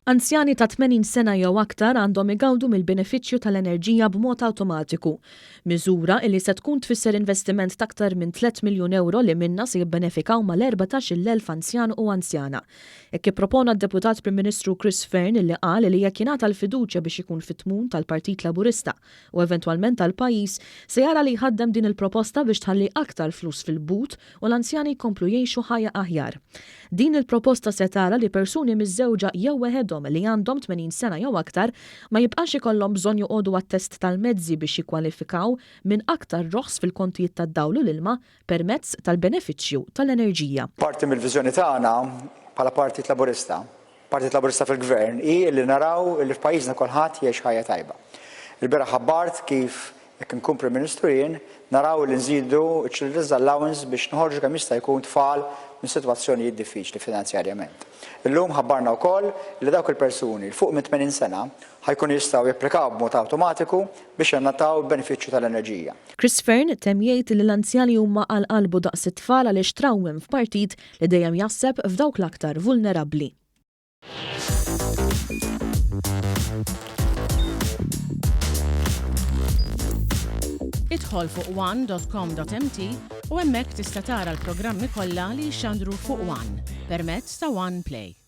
Anzjani ta' 80 sena jew aktar għandhom igawdu mill-benefiċċju tal-enerġija b'mod awtomatiku. Miżura illi se tkun tfisser investiment t'aktar minn tlett miljun ewro li minnha se jibbenefikaw mal-14,000 anzjan u anzjana. Hekk ippropona d-Deputat Prim Ministru Chris Fearne illi qal li jekk jingħata l-fiduċja biex ikun fit-tmun tal-Partit Laburista u eventwalment tal-pajjiż, se jara li jħaddem din il-proposta biex tħalli aktar flus fil-but u l-anzjani jkomplu jgħixu ħajja aħjar. Din il-proposta se tara li persuni miżżewġa jew weħedhom li għandhom 80 sena jew aktar ma jibqax ikollhom bżonn joqogħdu għat-test tal-mezzi biex jikkwalifikaw minn aktar roħs fil-kontijiet tad-dawl u l-ilma permezz tal-benefiċċju tal-enerġija. Parti mill-viżjoni tagħna bħala Partit Laburista, Partit Laburista fil-Gvern, hi li naraw li f'pajjiżna kulħadd jgħix ħajja tajba. Ilbieraħ ħabbart kif jekk inkun Prim Ministru jien, naraw li nżidu ċ-Children's Allowance biex noħorġu kemm jista' jkun tfal minn sitwazzjonijiet diffiċli finanzjarjament. Illum ħabbarna wkoll li dawk il-persuni 'l fuq minn 80 sena ħa jkunu jistgħu japplikaw b'mod awtomatiku biex jingħataw il-benefiċċju tal-enerġija. Chris Fearne temm jgħid li l-anzjani huma għal qalbu daqs it-tfal għaliex trawwem f'partit li dejjem jaħseb f'dawk l-aktar vulnerabbli. Idħol fuq one.com.mt u hemmhekk tista' tara l-programmi kollha li jixxandru fuq One permezz ta' One Play.